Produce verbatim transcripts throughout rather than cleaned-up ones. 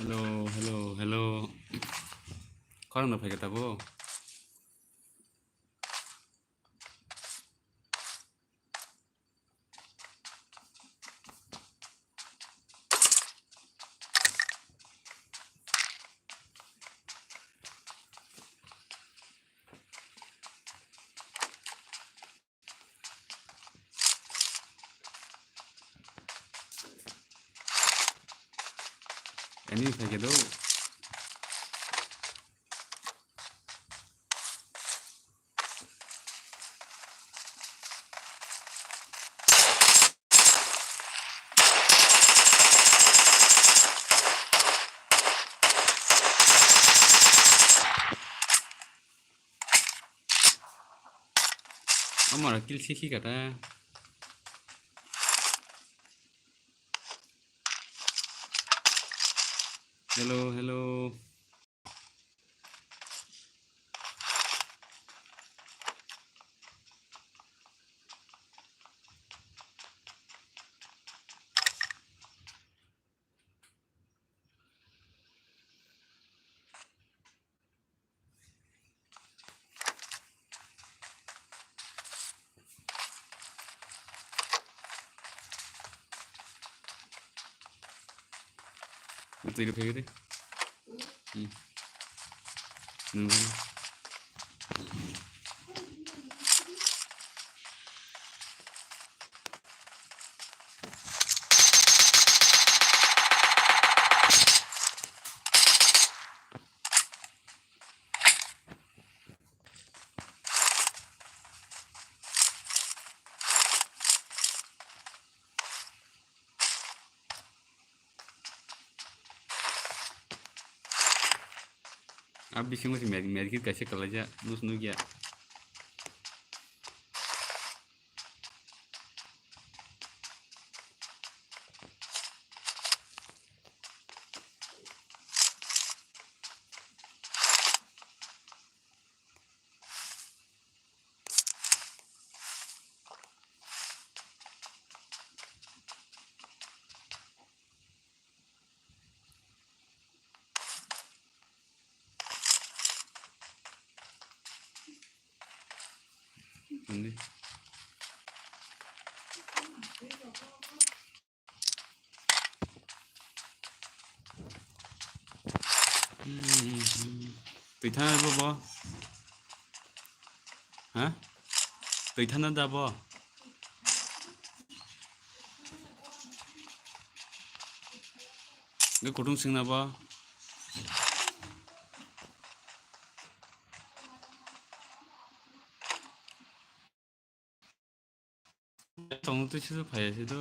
Hello, hello, hello. Khorang no phaikha tabo? Ani phaikhe do. Amara kill sikhi kata. Hello, hello. Twi rw phai di. Hmm. Nung. A bisingo se med-, medkit kaisa kwlaijak, nus nukya. Hindi. Twi thana da bo? Ha? Twi thana da bo? Nge kutung singna bo? Tong twi sw phai se do.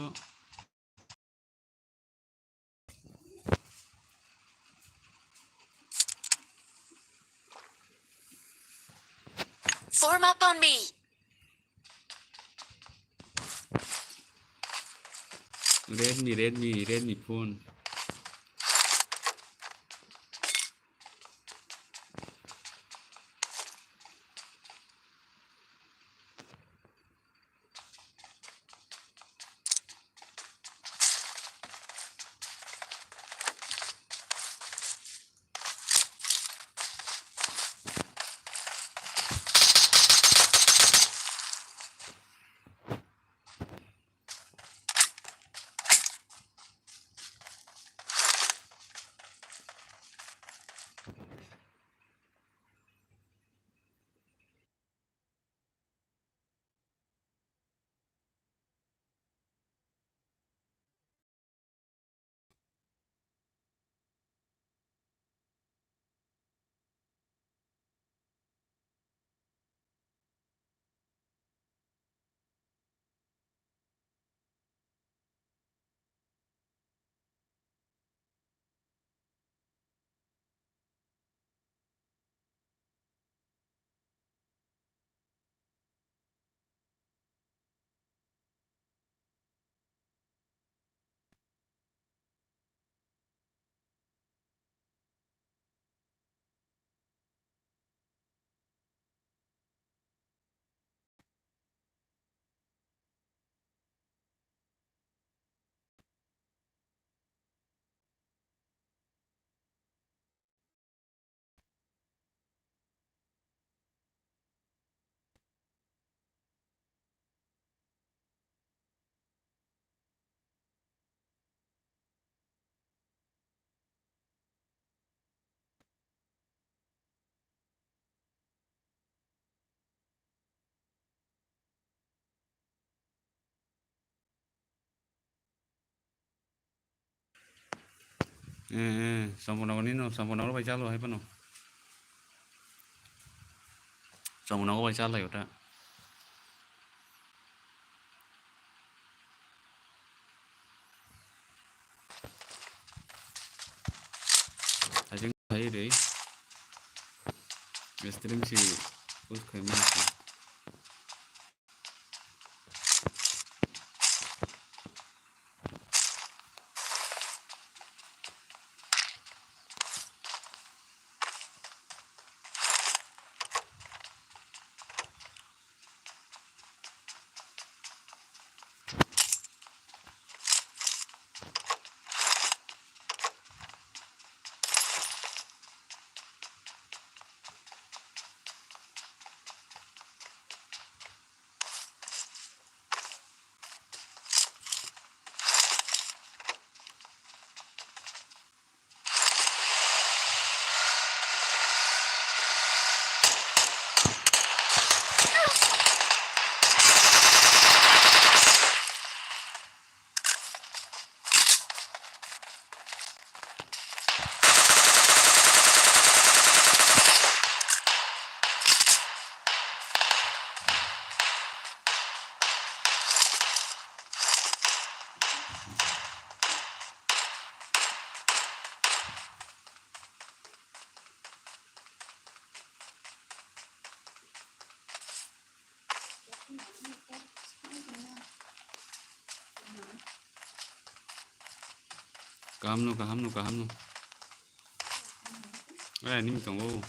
Form up on me. Redmi, Redmi, Redmi phone. Eh, eh, Samponagar ni no, Samponagar bai chalo hai phano. Samponagar bai chalai ota. Ajeng hai re. Stream si post khai ma. Kaham no, kaham no, kaham no. Eh, nim tongo.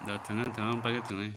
Da thangna thangna paikhe thangwi.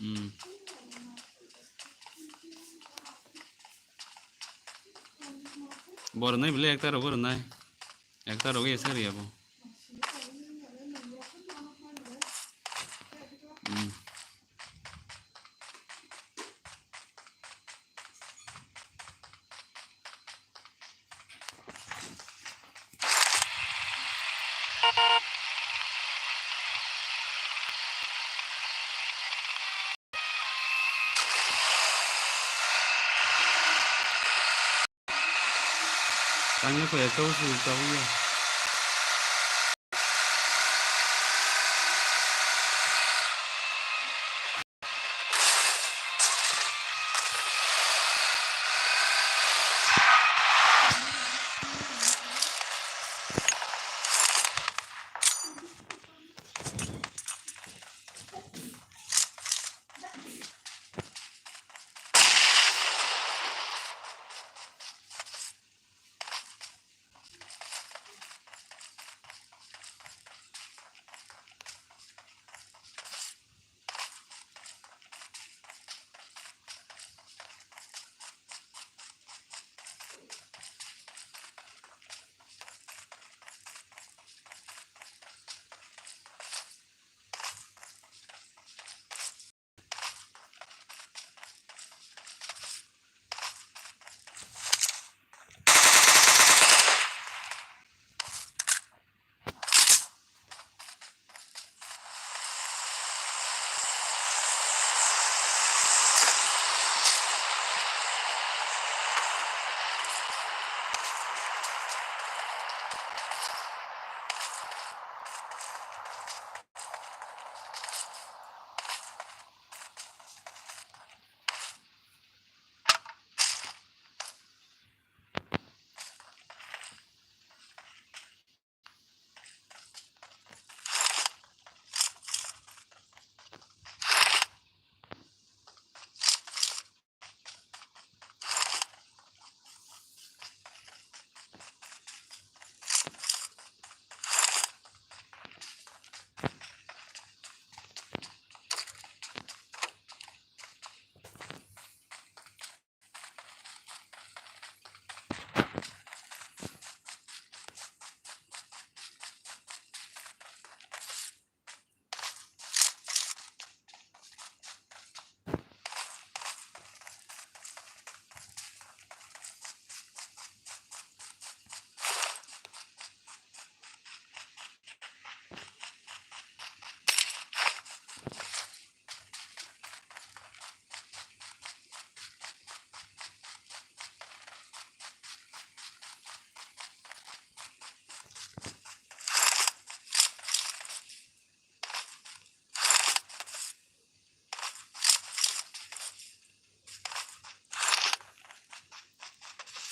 Hmm. Bo rwnai bwle ekta rogo rwnai. Ekta rogo esa rwya bo. Hmm. Tanya ko eto si tau ya.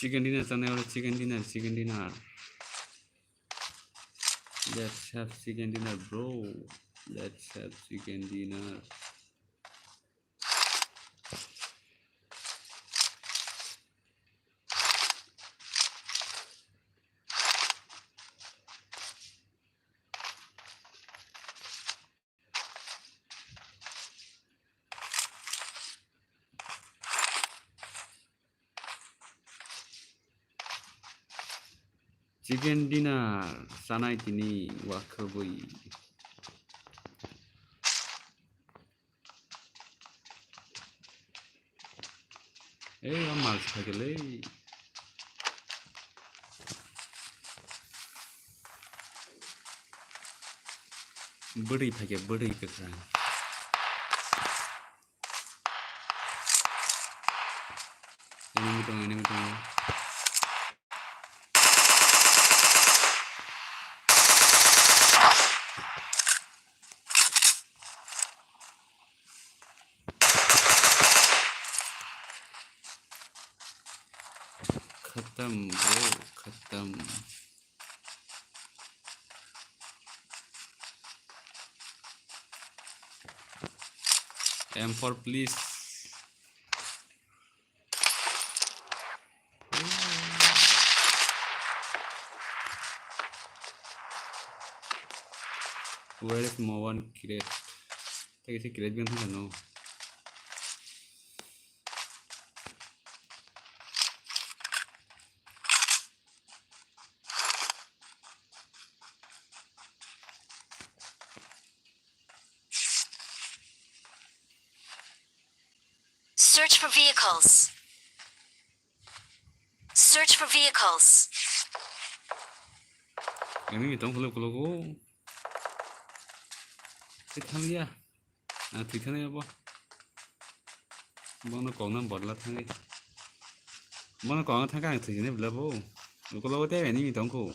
Chicken dinner chanai oro, chicken dinner, chicken dinner. Let's have chicken dinner, bro. Let's have chicken dinner. Chicken dinner chanai tini wakhwbwi. Ei, o mal se phaikhe le. Bwrwi phaikhe, bwrwi kwkhwrang. Enemy tongo, enemy tongo. Khatam, bro, khatam. M four, please. Where is my one crate? Take a crate gun, no. Search for vehicles. Search for vehicles. Enemy tong khuluk khuluk o. Thik thang ya. Ah, thik thang ya bo. Bono kok nang bodla thangwi. Bono kok nang thangkha ang thwijini bwla bo. Ukulok o tei enemy tongkho.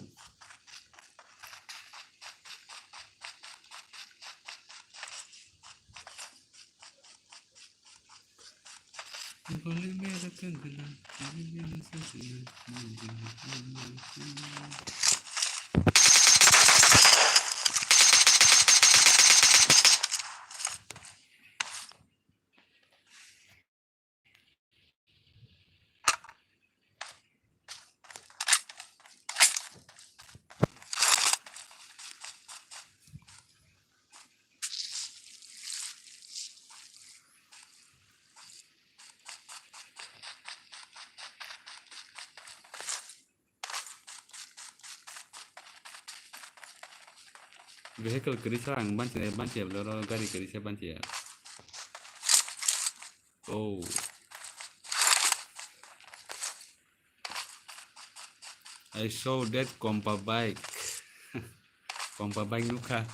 Vehicle kwrwi sa ang banchi, banchi ya bwle oro gari kwrwi sa banchi ya. Oh. I saw that Kompa bike. Kompa bike nukha.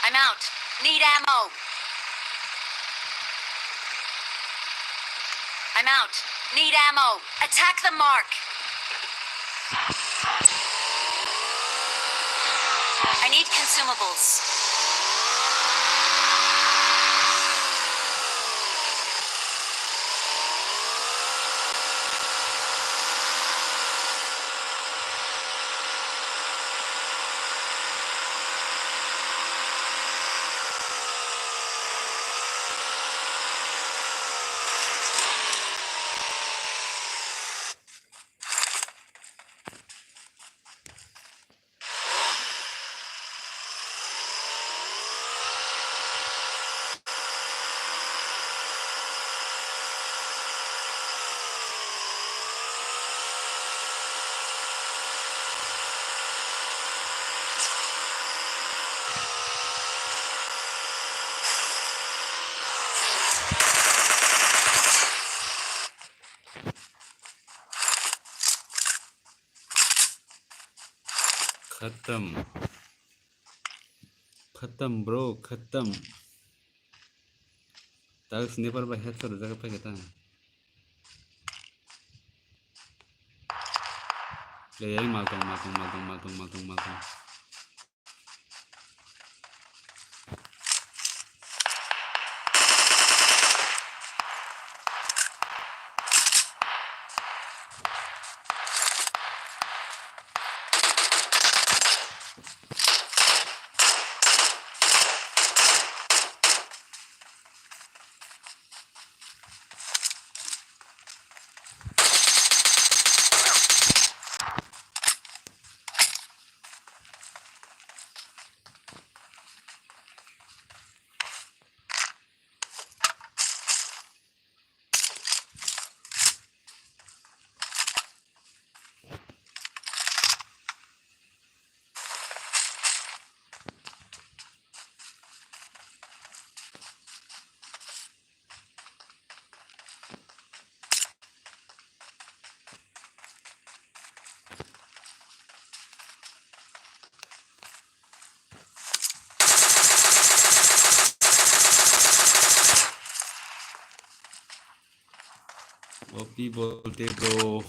I'm out. Need ammo. I'm out. Need ammo. Attack the mark. I need consumables. Khatam. Khatam, bro, khatam. Tao sniper bai headshot rijak phai khe ta. Le, ei, mal tong, mal tong, mal tong, mal tong, mal tong, mal tong. Opi bolte bro.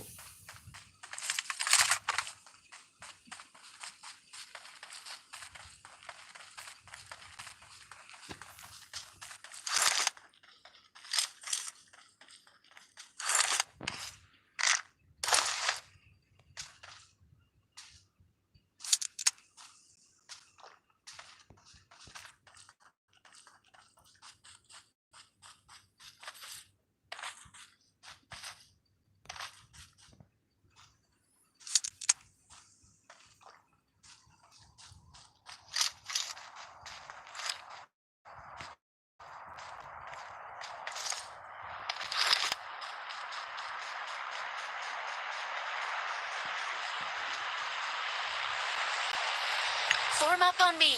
Form up on me.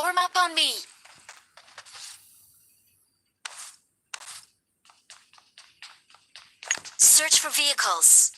Form up on me. Search for vehicles.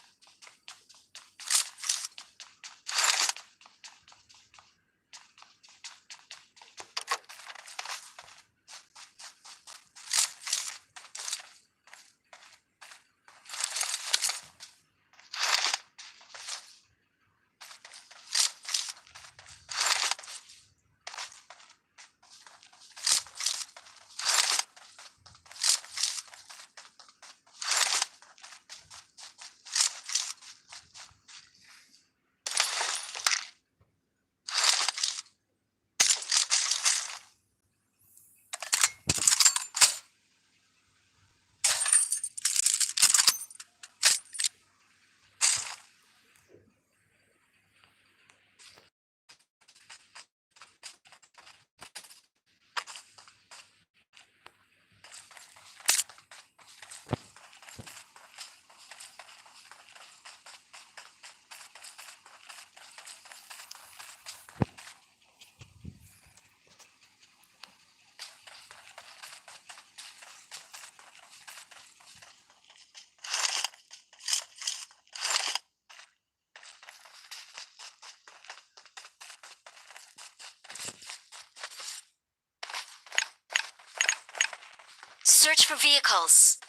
Search for vehicles.